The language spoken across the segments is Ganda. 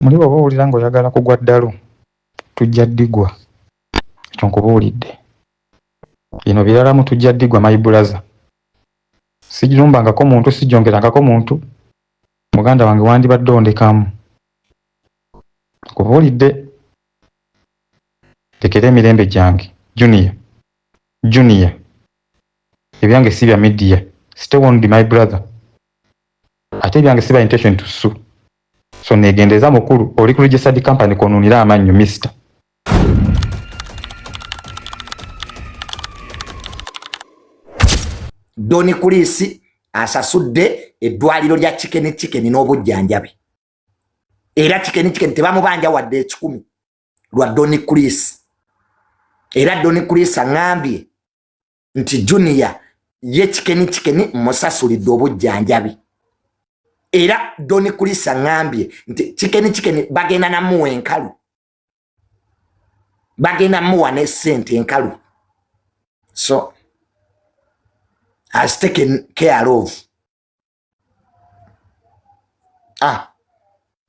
Muli bw'oba owulira ng'oyagala kugwa ddalu, tujja ddigwa. Ekyo nkubuulidde. Bino biralamu tujja ddigwa my brother. Sigirumbangako muntu, sijongerangako muntu. Muganda wange wandibadde ondekamu. Nkubuulidde. Ndekera emirembe gyange. Junior. Junior. Ebyange si bya media. Stay warned my brother. Ate ebyange siba intention to sue. So negendereza mukulu oli ku registered company konunira amannyo mister. Doni Kulisi asasudde eddwaliro lya Chicken Chicken n'obujjanjabi, era Chicken Chicken tebamubanja wadde 1,000 lwa Doni Kulisi. Era Doni Kulisi aŋŋambye nti Junior ye Chicken Chicken musasulidde obujjanjabi, era Doni Kulisi aŋŋambye nti Chicken Chicken bagenda namuwa enkalu, bagenda muwa ne ssente enkalu. So has taken care of.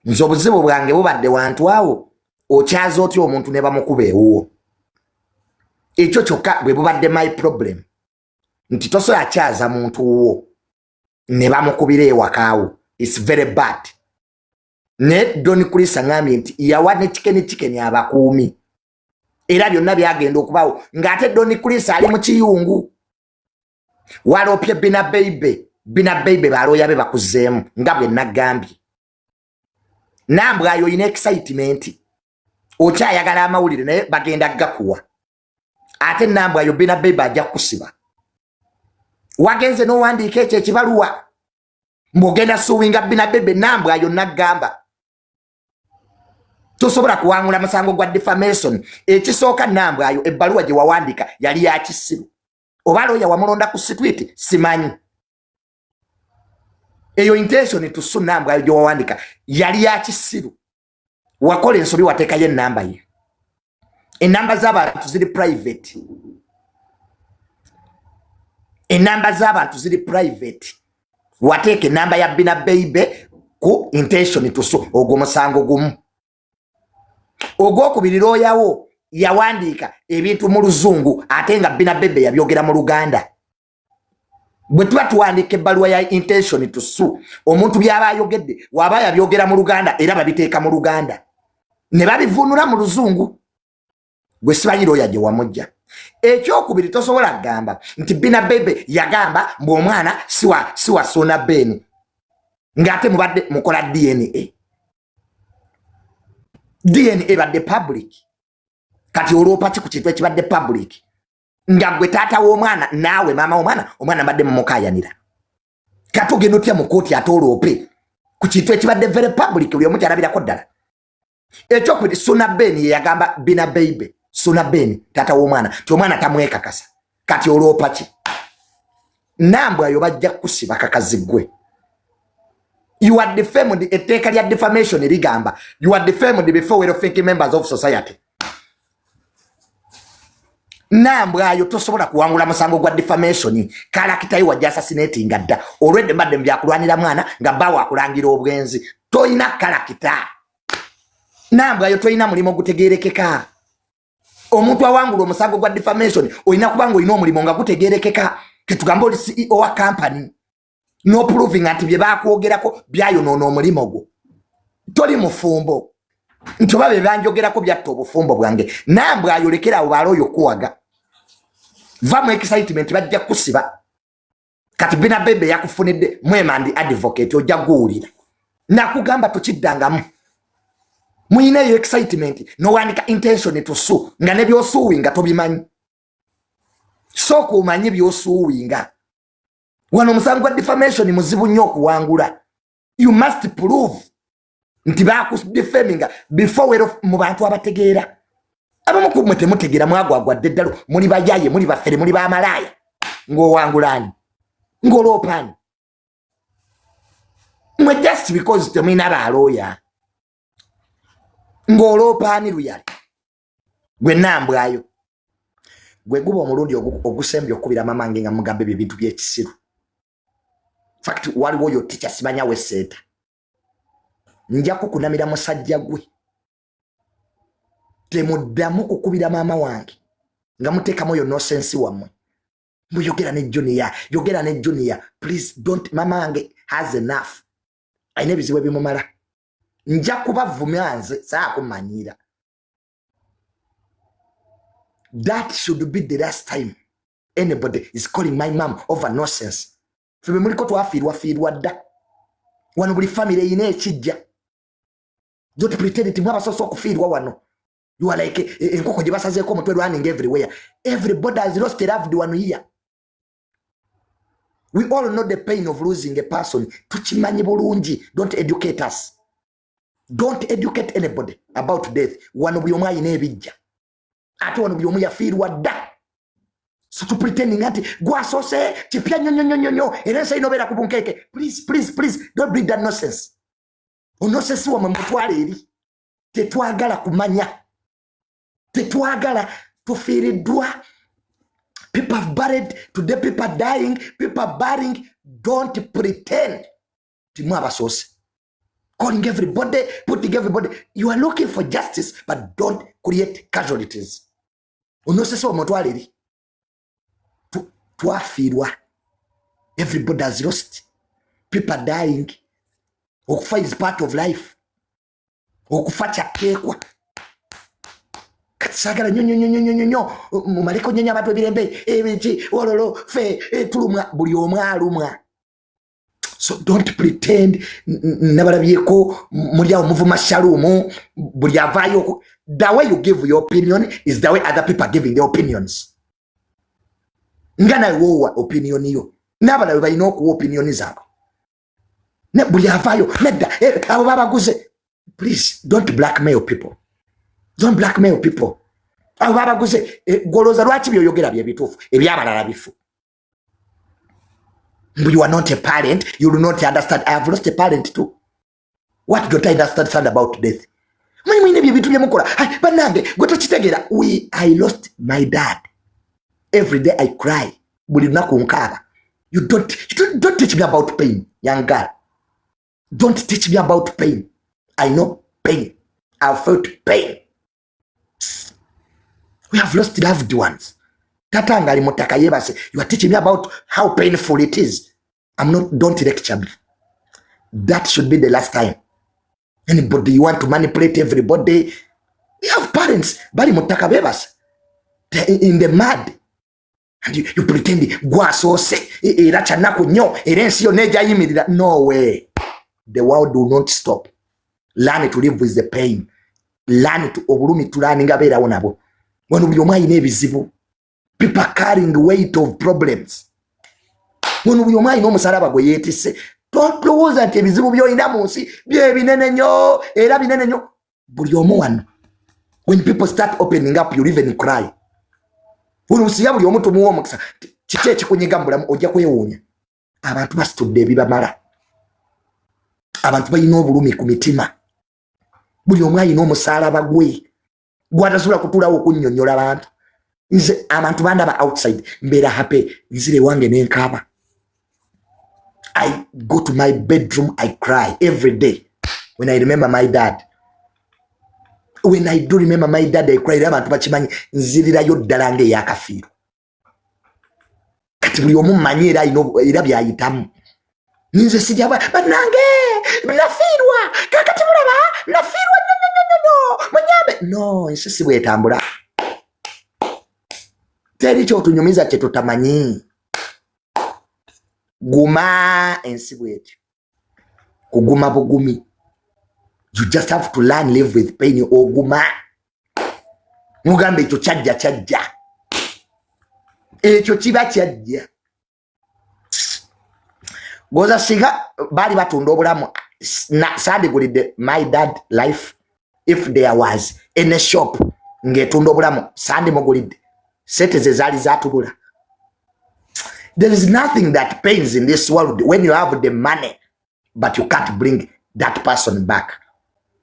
Nze obuzibu bwange bubadde wantu awo, okyaza otya omuntu ne bamukuba ewuwo? Ekyo kyokka bwe bubadde my problem, nti tosobola kyaza muntu wuwo ne bamukubira ewakaawo. It's very bad. Naye Doni Kulisa aŋŋambye nti yawa ne Chicken Chicken abakuumi, era byonna byagenda okubaawo ng'ate Doni Kulisa ali mu kiyungu. Waloopye Bina Beibe, Bina Beibe balooya be bakuzeemu nga bwe naggambye. Nambwayo oyina excitement, okyayagala amawulire naye bagenda gakuwa. Ate Nambwayo Bina Beibe ajja kukusiba. Wagenze n'owandiika ekyo ekibaluwa mbw'ogenda suwinga Bina Beibe. Nambwayo naggamba tosobola kuwangula musango gwa defamation. Ekisooka, Nambwayo, ebbaluwa gye wawandiika yali ya kisiru, oba looya wamulonda ku street simanyi. Eyo intention to sue, Nambwayo, gye wawandika yali ya kisiru. Wakola ensobi, wateekayo enamba ye. Enamba z'abantu ziri private, enamba z'abantu ziri private. Wateeka enamba ya Bina Beibe ku intention to sue. Ogwo musango gumu. Ogwokubiri, looyawo yawandiika ebintu mu Luzungu ate nga Bina Bebe yabyogera mu Luganda. Bwe tuba tuwandiika ebbaluwa ya intention to sue, omuntu byaba ayogedde waba yabyogera mu Luganda, era babiteeka mu Luganda ne babivunula mu Luzungu. Gwe simanyi looya gye wamujja. Ekyokubiri, tosobola kugamba nti Bina Bebe yagamba mbu omwana siwa Sona Ben ng'ate mubadde mukola DNA. DNA badde public. Kati olwopa ki ku kintu ekibadde public nga gwe taata w'omwana naawe maama w'omwana, omwana mbadde mumukayanira? Kati ogenda otya mu kooti ate olwope ku kintu ekibadde very public, buli omu kyalabirako ddala? Ekyokubiri, Suna Ben ye yagamba Bina Beibe, Suna Ben taata w'omwana, ti omwana tamwekakasa. Kati olwopa ki? Nambwayo bajja kukusiba kakazi gwe. You are defamed. Etteeka lya defamation ligamba you are defamed before well thinking members of society. Nambwayo tosobola kuwangula musango gwa defamation. Character yo wajja assassinatinga dda olwedde. Mbadde mubyakulwanira mwana nga bbaawo akulangira obwenzi. Toyina character, Nambwayo, toyina mulimu gutegerekeka. Omuntu awangula omusango gwa defamation olina kuba nga olina omulimu nga gutegerekeka, ketugambe oli CEO wa company, noprovinga nti bye bakwogerako byayonoona omulimu gwo. Toli mufumbo nti oba bye banjogerako byatta obufumbo bwange. Nambwe ayolekera awo baala oyo kuwaga. Va mu excitement, bajja kusiba. Kati Bina Bebe yakufunidde mwemandi advocate, ojja guwulira. Nakugamba tokiddangamu. Muyina eyo excitement nowandika intention to sue nga nebyosuwinga tobimanyi. Sooka omanye byosuwinga. Wano omusango gwa defamation muzibu nnyo okuwangula. You must prove nti bakudefaminga before wero mu bantu abategeera. Abamu ku mmwe temutegeera, mwagwagwadde eddalo, muli bayaye, muli bafere, muli bamalaaya. Ng'owangulaani? Ng'oloopaani? Mwe just because temulina balooya, ng'oloopaani luyale gwe? Nambwayo, gwe guba omulundi ogusembye okukubira mamange nga mugamba ebyo ebintu byekisiru. Fact, waliwo oyo tica simanya weseeta. Nja kukunamira musajja gwe. Temuddamu kukubira maama wange nga muteekamu oyo nonsense wammwe. Muyogera ne Junior, yogera ne Junior. Please don't. Mama wange has enough, alina ebizibu ebimumala. Nja kubavumya nze saakumanyira. That should be the last time anybody is calling my mom over nonsense. Ffe muliko twafiirwa fiirwa dda wano. Buli family eyina ekijja. Don't pretend nti mwabasoose okufiirwa wano. You are like enkoko gye basazeeko omutwe, running everywhere. Everybody has lost a loved one here. We all know the pain of losing a person. Tukimanyi bulungi. Don't educate us, don't educate anybody about death. Wano buli omu ayina ebijja, ate wano buli omu yafiirwa dda. So to pretending nti gwasoose kipya nnyo nnyo nnyo nnyo, era ensi erina obeera ku bunkeeke. Please, please, please don't bring that nonsense. Ononsense wamwe mutwale eri. Tetwagala kumanya, tetwagala. Tufiiriddwa. People have buried today, people are dying, people are burying. Don't pretend timu abasoose, calling everybody, putting everybody. You are looking for justice, but don't create casualties. Ononsense wamwe mutwale eri. Twafiirwa. Everybody has lost. People are dying. Okufa is part of life. Okufa kyatteekwa. Kati saagala nnyo nnyo nnyo nnyo nnyo mumaleko nnyo nnyo abantu ebirembe ebiki ololo. Fe tulumwa, buli omu alumwa. So don't pretend. Nabalabyeko muli awo muvuma Shalumu. Buli avaayo, the way you give your opinion is the way other people are giving their opinions. Nga nawe woowa opinion yo, n'abalala balina okuwa opinion zaabwe. Buli avaayo nedda, abo babaguze. Please don't blackmail people, don't blackmail people. Abo babaguze. Golooza lwaki byoyogera byebituufu, ebyabalala bifu? You are not a parent, you do not understand. I have lost a parent too. What don't I understand about death? Manyi mwine ebyo ebintu byemukola. Bannange, gwe tokitegeera. I lost my dad. Every day I cry. Buli lunaku nkaaba. You don't teach me about pain, young girl. Don't teach me about pain. I know pain. I felt pain. We have lost loved ones. Tata nga ali mu ttaka yeebase, you are teaching me about how painful it is. I'm not, don't lecture me. That should be the last time anybody, you want to manipulate everybody. We have parents bali mu ttaka beebase in the mud, and you pretend gwasoose, era kyanaku nnyo, era ensi yonna ejayimirira. No way. The world will not stop. Learn to live with the pain. Learn to obulumi tulaninga beerawo nabwo. Wano buli omu alina ebizibu. People are carrying weight of problems. Wano buli omu alina omusalaba gwe yeetisse. Tolowooza nti ebizibu by'olina mu nsi byebinene nnyo, era binene nnyo. Buli omu wano, when people start opening up, you'll even cry. Wano nsiya buli omu tumuwa omukisa. Kiki ekikunyiga mu bulamu? Ojja kwewuunya. Abantu basitudde ebibamala. Abantu balina obulumi ku mitima. Buli omu alina omusaalaba gwe gwatasobola kutuulawo okunnyonnyola abantu. Nze abantu bandaba outside mbeera happy, nzira ewange nenkaaba. I go to my bedroom, I cry every day when I remember my dad. When I do remember my dad, I cry. Era abantu bakimanyi, nzirirayo ddala ngaeyakafiiro. Kati buli omu mmanyi era alina era byayitamu. Nze sijaba bannange nafiirwa, kakati mulaba nafiirwa nnyo nnyo nnyo nnyo, munyambe. No, ensi si bwetambula. Teri kyotunyumiza kye tutamanyi. Guma, ensi bwetyo, kuguma bugumi. You just have to learn live with pain. Oguma mugamba ekyo kyajja, kyajja, ekyo kiba kyajja. Goza singa baali batunda obulamu, sandigulidde my dad life. If there was any shop ng'etunda obulamu, sandimugulidde. Sente ze zaali zatubula. There is nothing that pains in this world when you have the money but you can't bring that person back.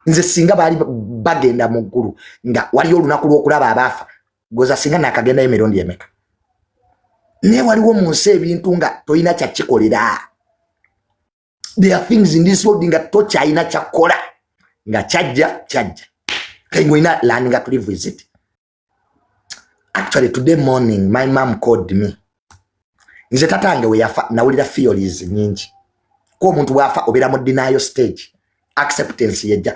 Nze singa baali bagenda mu ggulu nga waliyo olunaku lw'okulaba abaafa, goza singa nakagendayo emirundi emeka. Naye waliwo mu nsi ebintu nga tolina kyakikolera. There are things in this world nga tokyalina kyakkola. Nga kyajja kyajja, kengolina learning to live with it. Actually, today morning my mom called me. Nze tatange we yafa nawulira theories nyingi. Ko omuntu bw'afa obeera mu denial stage, acceptance yejja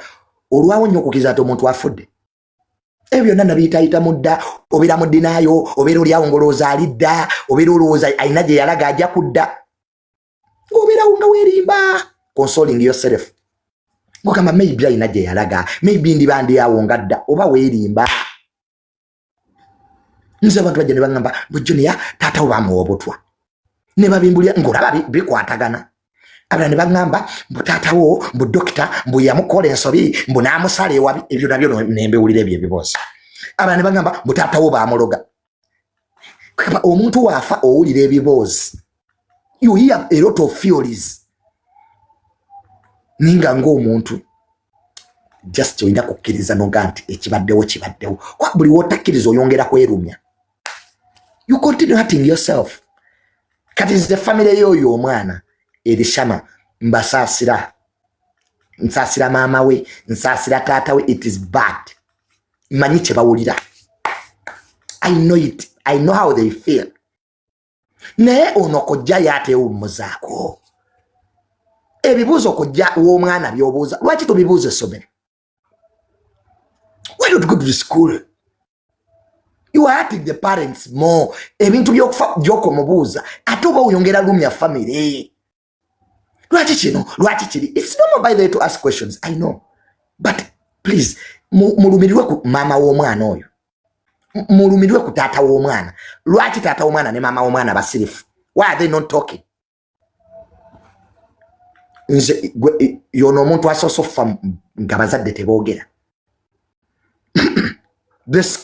olwawo nnyo okukkiriza nti omuntu afudde. Ebyo byonna nabiyitayita mudda. Obeera mu denial, obeera oliawo ng'olowooza alidda, obeera olowooza alina gye yalaga ajja kudda, ng'obeerawo nga weerimba, consoling yourself, ng'ogamba maybe alina gye yalaga, maybe ndiba ndi awo nga dda, oba weerimba. Nze abantu bajja ne baŋŋamba bu Junior taata we bamuwa obutwa, ne babimbulira ng'olaba bikwatagana. Abalala ne baŋŋamba mbu taatawo, mbu dokita, mbu yamukola ensobi, mbu n'amusala ewabi. Ebyo nabyo nembiwulira ebyo ebiboozi. Abalala ne baŋŋamba mbu taatawo baamuloga. Kaba omuntu waafa owulira ebiboozi, you hear a lot of theories, ninga ng'omuntu just olina kukkiriza noga nti ekibaddewo kibaddewo. Kwa buli wotakkiriza oyongera kwerumya, you continue hurting yourself. Kati nze famire y'oyo omwana Erishama mbasaasira, nsaasira maama we, nsaasira taata we. It is bad. Manyi kye bawulira, I know it, I know how they feel. Naye ono kojja yateewummuzaako ebibuuzo. Kojja w'omwana by'obuuza lwaki tobibuuza essomero? Why don't go to the school? You are hurting the parents more. Ebintu byokufa gyokomubuuza ate oba oyongera lumya family. Lwaki kino, lwaki kiri? It's normal, by the way, to ask questions, I know, but please mulumirirwe ku maama w'omwana oyo, mulumirirwe ku taata w'omwana. Lwaki taata w'omwana ne maama w'omwana basirifu? Why are they not talking? Nze yono omuntu asoose okufa nga bazadde teboogera.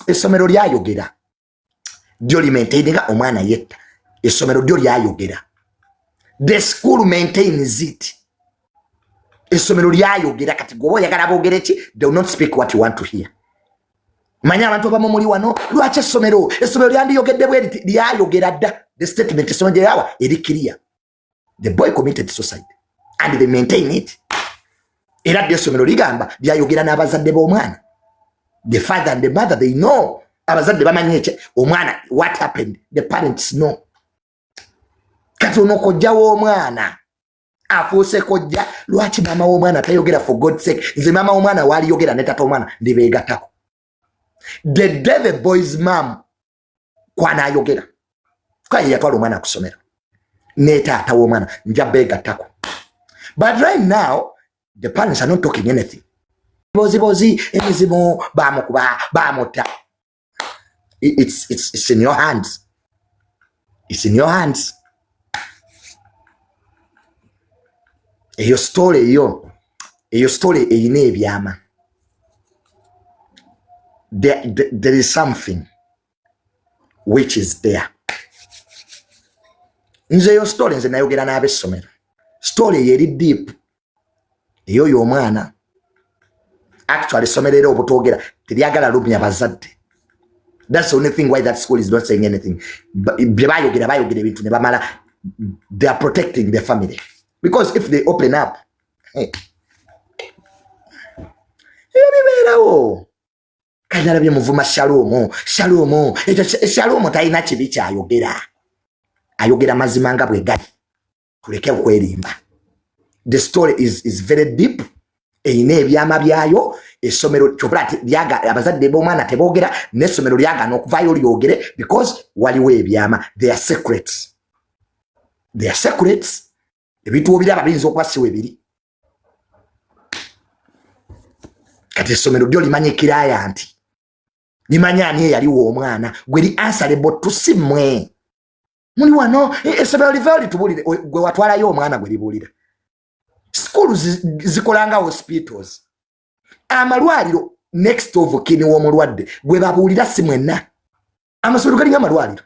Essomero lyayogera, lyo limaintaininga omwana yetta. Essomero lyo lyayogera, the school maintains it. Essomero lyayogera. Kati gwoba oyagala boogere ki? They will not speak what you want to hear. Manyi abantu abamu muli wano, lwaki essomero, essomero lyandiyogedde bweriti? Lyayogera dda. The statement essomero gye eri clear: the boy committed suicide, and they maintain it. Era ddi essomero ligamba lyayogera n'abazadde b'omwana, the father and the mother, they know. Abazadde bamanyi ekyo omwana, what happened, the parents know. Kati ono kojja w'omwana afuuse kojja, lwaki maama w'omwana tayogera? For God sake, nze maama w'omwana waaliyogera ne tata omwana ndibeegattako. The day the boy's mom kwanaayogera, kwaye yatwala omwana ku ssomero, ne taata w'omwana, nja beegattako. But right now the parents are not talking anything. Bozibozi emizimu, bamukuba, bamutta. It's in your hands, it's in your hands. Eyo story, eyo story eyina ebyama. There is something which is there. Nze eyo story, nze nayogera n'abessomero, story eyo eri deep. Eyoyo omwana, actually essomero era obutogera teryagala lumya bazadde. That's the only thing why that school is not saying anything. Bye bayogera, bayogera ebintu ne bamala. They are protecting the family because if they open up, hey, ebyo bibeerawo. Kati nalabye muvuma Shalumu. Shalumu ekyo, Shalumu talina kibi kyayogera, ayogera mazima nga bwe gali. Tuleke okwerimba. The story is very deep, erina ebyama byayo. Essomero kyobula abazadde b'omwana teboogera, n'essomero lyagaana okuvaayo lyogere because waliwo ebyama. Their secrets, their secrets. Ebintu obiraba biyinza okuba siwe ebiri. Kati essomero lyo limanya ekiraya nti limanya ani eyaliwo omwana gwe li answerable to. Si mmwe muli wano, essomero livayo litubulire gwe watwalayo omwana gwe libuulira. Schools zikolanga hospitals, amalwaliro. Next of kin w'omulwadde gwe babuulira, si mwenna. Amasomero galinga amalwaliro,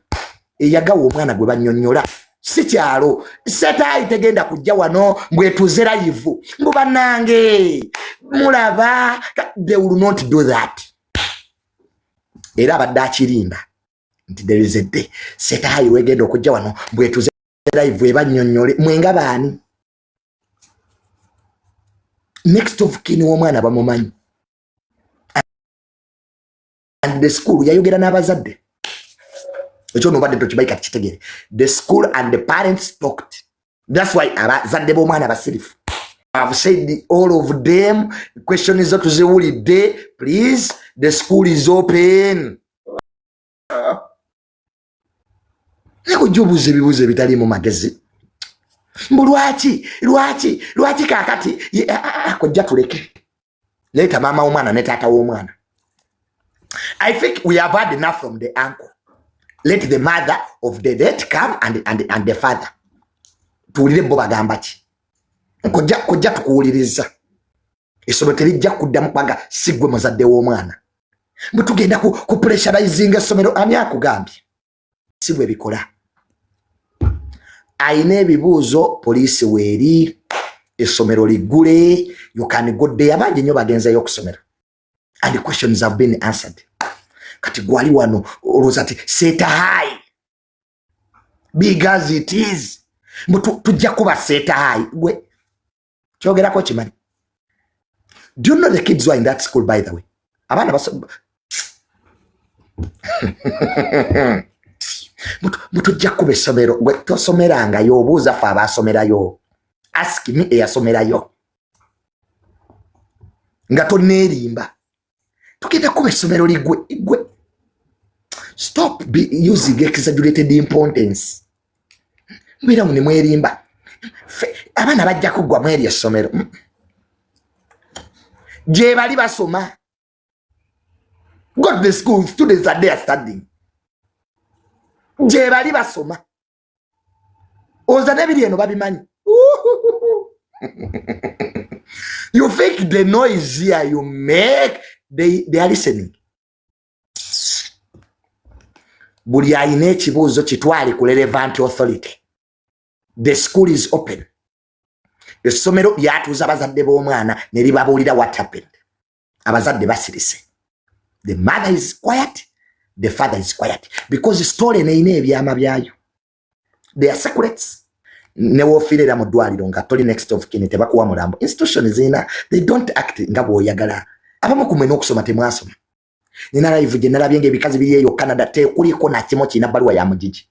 eyagawa omwana gwe bannyonnyola, si kyalo. Setaayi tegenda kujja wano mbwetuze live mbu bannange mulaba. They will not do that. Era abadde akirinda nti there is a day setaayi wegenda okujja wano mbwetuze live ebannyonnyole mwenga baani. Next of kin w'omwana bamumanyi, and the school yayogera n'abazadde. Ekyo nobadde tokimanyi, kati kitegere. The school and the parents talked. That's why abazadde b'omwana basirifu. I've said all of them. Question zo tuziwulidde. Please, the school is open. Naye obuuza ebibuuzo ebitaliimu magezi. Mbu lwaki, lwaki, lwaki? Kaakati kojja tuleke. Leeta maama w'omwana ne taata w'omwana. I think we have had enough from the uncle. Let the mother of the dead come and the father. Tuwulire bo bagamba ki. Kojja, kojja, tukuwuliriza. Essomero terijja kuddamu kubanga si ggwe muzadde w'omwana. Mbu tugenda ku pressurizinga essomero. Ani akugambye? Si bwe bikola. Ayina ebibuuzo, poliisi weeri, essomero liggule. You can go there. Abangi nnyo bagenzeyo okusomero and the questions have been answered. Kati gwali wano olowooza nti Seeta High, big as it is, mbu tujja kuba Seeta High. Gwe kyogerako kimanyi. Do you know the kids who are in that school, by the way? Abaana mutujja kuba essomero. Gwe tosomerangayo, obuuza ffe abasomerayo. Ask me eyasomerayo nga toneerimba. Tugenda kuba essomero ligwe. Gwe stop be using exaggerated importance. Mbeera mu nemwerimba. Abaana bajja kuggwa mu eryo essomero. Gye bali basoma. Go to the school, students are there studying. Gye bali basoma. Oza n'ebiri eno babimanyi. You think the noise here you make, they are listening. Buli ayina ekibuuzo kitwale ku relevant authority. The school is open. Essomero lyatuuza abazadde b'omwana ne libabuulira what happened. Abazadde basirise. The mother is quiet, the father is quiet, because story neina ebyama byayo. They are secrets. Newofiira era mu ddwaliro nga toli next of kin, tebakuwa mulambo. Institution zirina, they don't act nga bw'oyagala. Abamu kumwe n'okusoma temwasoma. Nina live gye nalabye ng'ebikazi biri eyo Canada, tekuliko nakimu kirina bbaluwa ya mugigi,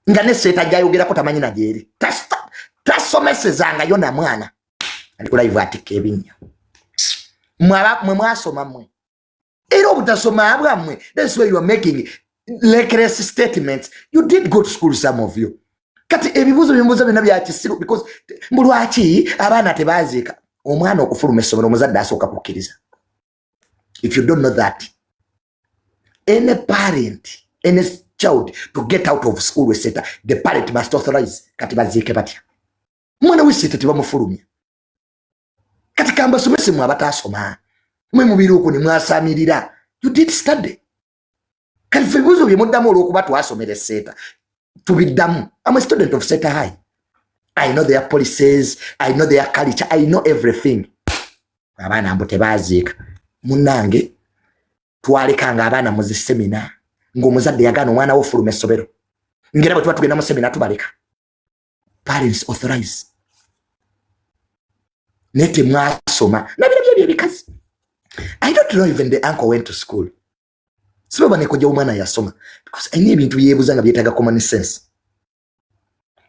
nga ne Seeta gyayogerako tamanyi na gyeri. Tasomesezangayo na mwana. Ali ku live atikka ebinnya. Mwe mwasoma mmwe, era obutasoma bwammwe, that's why you are making reckless statements. You did go to school, some of you. Kati ebibuuzo byembuuzo byonna bya kisiru, because mbu lwaki abaana tebaziika? Omwana okufuluma essomero, omuzadde asooka kukkiriza. If you don't know that, any parent, any child to get out of school we Seeta, the parent must authorize. Kati baziike batya mwana w'e Seeta? Tebamufulumya. Kati kambasomese mwe abataasoma. Mwe mubiri okwo ne mwasamirira. You did study. Kati ffe ebibuuzo bye muddamu, olw'okuba twasomera e Seeta, tubiddamu. I'm a student of Seeta High. I know their policies, I know their culture, I know everything. Abaana mbu tebaziika. Munnange, twalekanga abaana mu zisemina ng'omuzadde yagaana omwana wo ofuluma essomero, ngera bwe tuba tugenda mu semina tubaleka. Parents authorize. Naye temwasoma nabirabyo ebyo ebikazi. I don't know even the uncle went to school. Siba nekojja omwana yasoma, because alina ebintu byebuuza nga byetaaga common sense.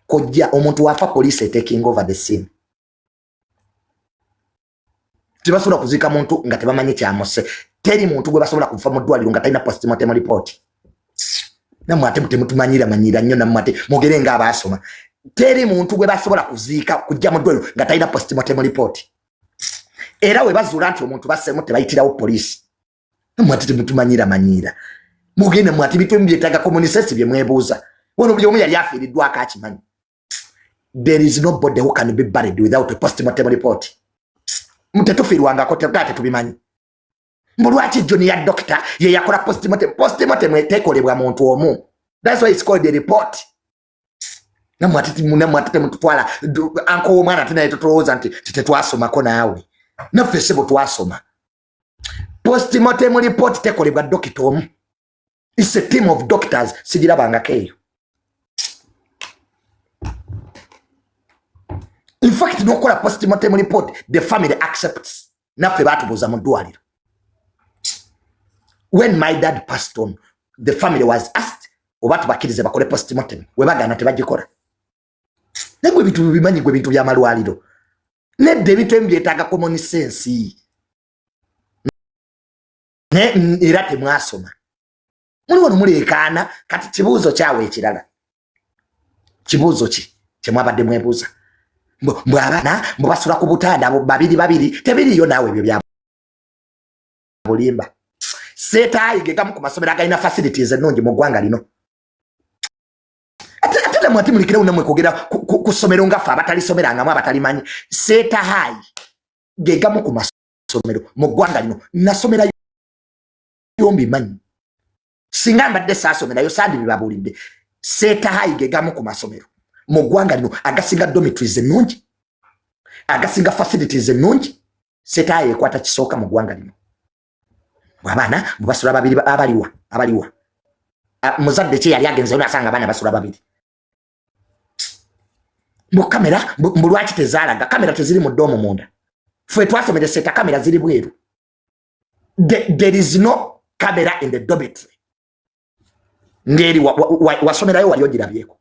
Kojja, omuntu wafa, police taking over the scene. Tebasobola kuziika muntu nga tebamanyi kyamuse. Teri muntu gwe basobola kufa mu ddwaliro nga talina postmortem report. Nammwe ate temutumanyira manyira nnyo. Nammwe ate mwogere nga abaasoma. Teri muntu gwe basobola kuziika kujja mu ddwaliro nga talina postmortem report. Era we bazuula nti omuntu bassemu, tebayitirawo poliisi. Nammwe ate temutumanyira manyira. Mugende mwe ate ebintu ebimu byetaaga common sense bye mwebuuza. Wano buli omu yali afiiriddwako akimanyi. There is nobody who can be buried without a postmortem report. Tetufiirwangako ate tetubimanyi. Mbu lwaki junior doctor ye yakola postmortem? Postmortem etekolebwa muntu omu. That's why it's called a report. Namwe ate temututwala uncle w'omwana, ate naye tutulowooza nti tetwasomako. Naawe naffe sebo twasoma. Postmortem report tekolebwa dokita omu. It's a team of doctors. Sigirabangako eyo. In fact, n'okukola postmortem report, the family accepts. Naffe baatubuuza mu ddwaliro. When my dad passed on, the family was asked oba tubakkirize bakole postmortem. We bagaana, tebagikola. Naye gwe ebintu bimanyi, gwe ebintu by'amalwaliro nedda, ebintu ebimu byetaaga common sense. Naye era temwasoma, muli wano muleekaana. Kati kibuuzo kyawe ekirala, kibuuzo ki kyemwabadde mwebuuza? Mbw abaana mbwe basula ku butanda babiri babiri, tebiriyo naawe, ebyo bya bulimba. Seeta High gegamu ku masomero agalina facilities ennungi mu ggwanga lino. Ate namwe ate mulekerewo namwe kwogera ku ssomero nga ffe abatalisomerangamu, abatalimanyi. Seeta High gegamu ku masomero mu ggwanga lino. Nasomerayo, mbimanyi. Singa mbadde saasomerayo, sandibibabuulidde. Seeta High gegamu ku masomero mu ggwanga lino agasinga dormitories ennungi, agasinga facilities ennungi. Seeta High ekwata kisooka mu ggwanga lino. Abaana bwebasula babiri, abaliwa abaliwa? Muzadde ki yali agenzeyo nasanga abaana basula babiri? Mbu kamera, mbu lwaki tezaalaga? Kamera teziri mu dorm munda. Ffe twasomere Seeta, kamera ziri bweru. There is no camera in the dormitory. Ngeri wasomerayo, wali ogirabyeko?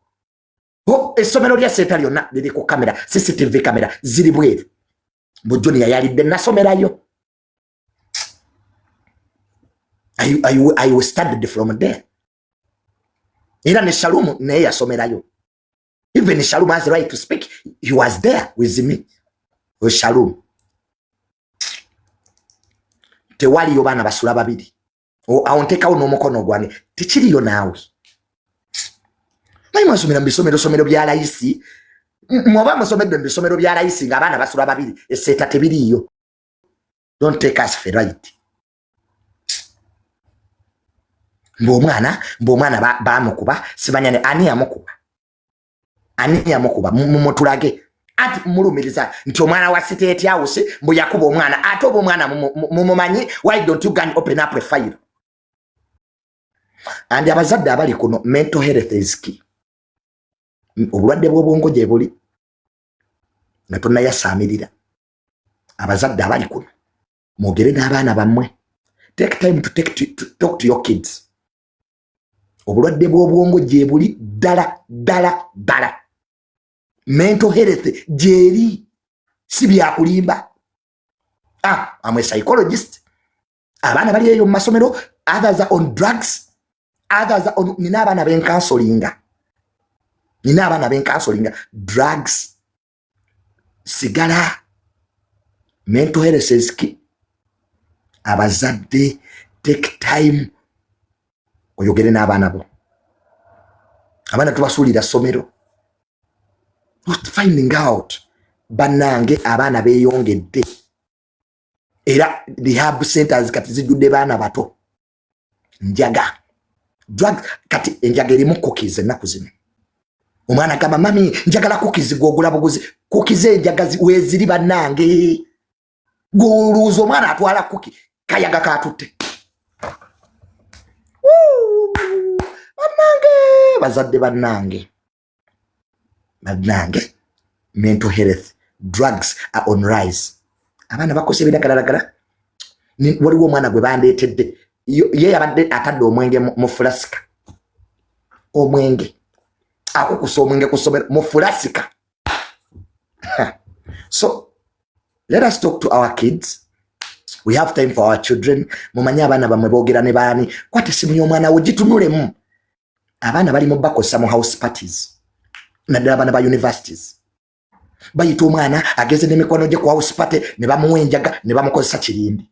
Essomero lya Seeta lyonna liri ku kamera, CCTV kamera ziri bweru. Bu junior yalidde, nasomerayo. I studied from there. Era ne Shalom naye yasomerayo. Even Shalom has the right to speak, he was there with me. O Shalom, tewaliyo baana basula babiri. Awo nteekawo n'omukono gwange, tekiriyo naawe. Naye mwasomera mu bisomero somero bya layisi. Mwoba musomedde mu bisomero bya layisi ng'abaana basula babiri, eseeta tebiriiyo. Don't take us for right. Mbu omwana bamukuba, simanya ne ani yamukuba, ani yamukuba, mumutulage. Anti mulumiriza nti omwana wa State House mbu yakuba omwana, ate oba omwana mumumanyi, why don't you go and open up a file? And abazadde abali kuno, mental health is key. Obulwadde bw'obwongo gye buli nga tonnayasaamirira. Abazadde abali kuno, mwogere n'abaana bammwe. Take time to talk to your kids. Obulwadde bw'obwongo gye buli ddala ddala ddala. Mental health gyeri, si byakulimba. Ah, I'm a psychologist. Abaana bali eyo mu masomero, others are on drugs, others are on, nina abaana benkansolinga, nina abaana benkansolinga, drugs, sigala. Mental health is key. Abazadde, take time oyogere n'abaana bo. Abaana tubasuulira ssomero. Finding out, bannange, abaana beeyongedde, era rehab centers kati zijjudde baana bato. Njaga, drug, kati enjaga erimu cookies. Ennaku zino omwana agamba, "Mummy, njagala cookies." Gwogula buguzi cookies, enjaga weeziri. Bannange, gwolowooza omwana atwala cookie, kayaga katutte. Woo! Bannange, bazadde bannange, bannange, mental health, drugs are on rise. Abaana bakosa ebiragalalagala. Waliwo omwana gwe bandeetedde, ye yabadde atadde omwenge mu fulasika, omwenge, akukusa omwenge ku ssomero mu fulasika. So let us talk to our kids. We have time for our children. Mumanye abaana bamwe boogera ne baani. Kwata esimu y'omwana wo, gitunulemu. Abaana bali mu bakosa mu house parties, naddala abaana ba universities. Bayita omwana ageze n'emikwano gye ku house party, ne bamuwa enjaga, ne bamukozesa kirindi.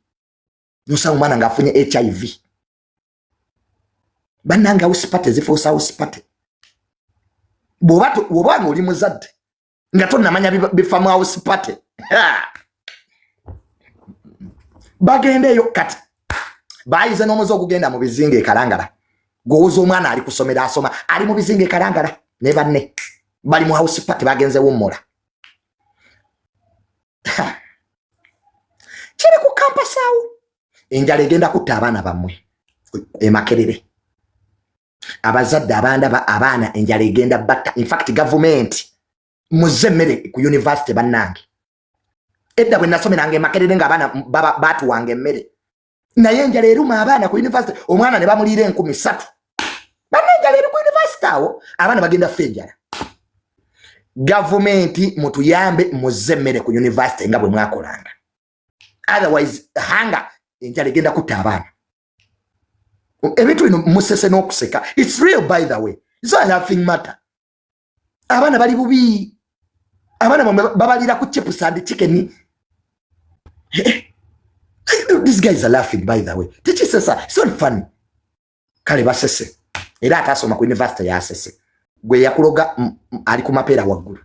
Nosanga omwana ng'afunye HIV. Bannange, house party zifuusa house party. Bw'oba nga oli muzadde nga tonnamanya bifa mu house party, bagendeeyo. Kati bayize n'omuze ogugenda mu bizinga ekalangala. Gwowoza omwana ali kusomera, asoma, ali mu bizinga ekalangala ne banne, bali mu house party, bagenze wummula. Kiri ku campus awo. Enjala egenda kutta abaana bammwe emakerere. Abazadde abandaba, abaana enjala egenda batta. Infact, gavumenti Muzze emmere ku university bannange. Edda bwe nasomeranga e Makerere nga abaana batuwanga emmere, naye enjala eruma abaana ku university. Omwana ne bamuliira 3,000. Banna, enjala eri ku university awo, abaana bagenda ffe enjala. Gavumenti mutuyambe, muzze emmere ku university nga bwe mwakolanga, otherwise hanga enjala egenda kutta abaana. Ebintu bino musese n'okuseka, it's real, by the way, it's not a laughing matter. Abaana bali bubi, abaana babalira ku chips and chicken. These guys are laughing, by the way. Tekisesa, it's not funny. Kale basese, era atasoma ku university yasese. Gwe yakuloga ali ku mapeera waggulu.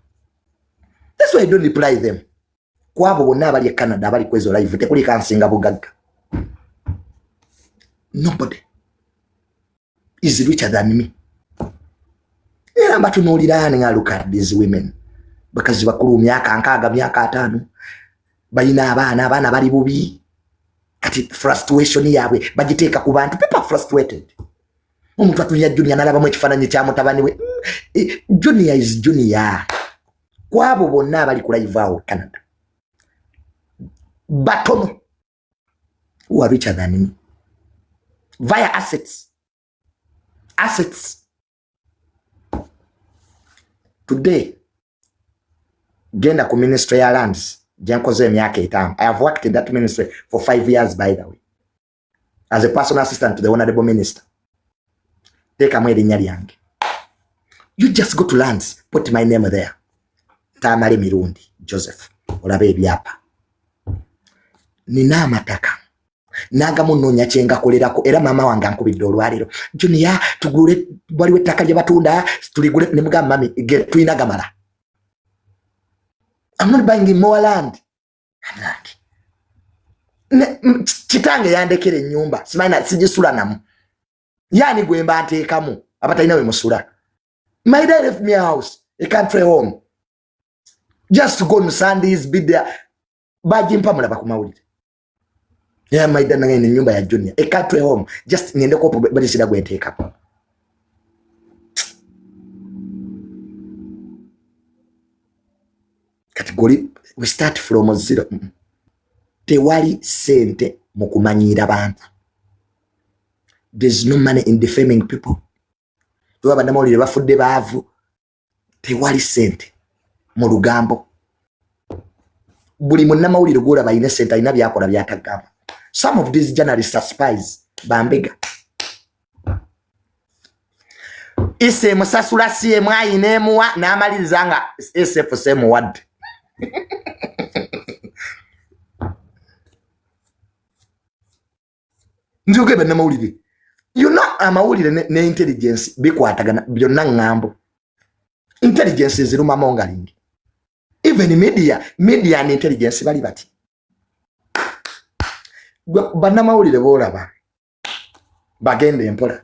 That's why I don't reply them. Kwabo bonna abali e Canada, abali kwezo live, tekuli kansinga bugagga. Nobody is richer than me. Era mbatunuulira nga, look at these women, bakazi bakulu, myaka 60, myaka 50, balina abaana, abaana bali bubi. Kati frustration yaabwe bagiteeka ku bantu. People are frustrated. Omuntu atunira Junior nalabamu ekifaananyi kya mutabani we. Junior is Junior. Kwabo bonna abali ku live awo Canada, batono who are richer than me via assets. Assets today, genda ku Ministry ya Lands gyenkoze emyaka 5. I have worked in that ministry for 5 years, by the way, as a personal assistant to the honorable minister. Teekamu erinnya lyange. You just go to Lands, put my name there, Tamale Mirundi Joseph, olabe ebyapa. Nina amataka nagamu, noonya kyengakolerako. Era maama wange ankubidde olwaleero, "Junior, tugule, waliwo ettaka lye batunda, tuligule." Nemugamba, "Mami, tulina gamala. I'm not buying more land." Kitange yandekera ennyumba, simanyi sigisula namu. Yani gwe mba nteekamu abatalina we musula. My dad left me a house, a country home, just to go on Sundays, be there. Bagimpa, mulaba ku mawulire. Yeah, my dad nangene ennyumba ya Junior, a country home, just ngendeko balisira gwe nteekamu. Kati goli we start from zero. Tewali sente mu kumanyiira bantu. There's no money in defaming people. Tuba bannamawulire bafudde baavu. Tewali sente mu lugambo. Buli munnamawulire gwolaba alina sente, alina byakola byatagamba. Some of these journalists are spies, bambega. Isa emusasula, si emu ayina emuwa n'amaliriza nga SFC emuwadde. Nzuke bannamawulire, you know, amawulire ne intelligence bikwatagana byonna. Ŋŋambo intelligence eziruma mongaling. Even media and intelligence bali bati. Bannamawulire boolaba bagenda empola.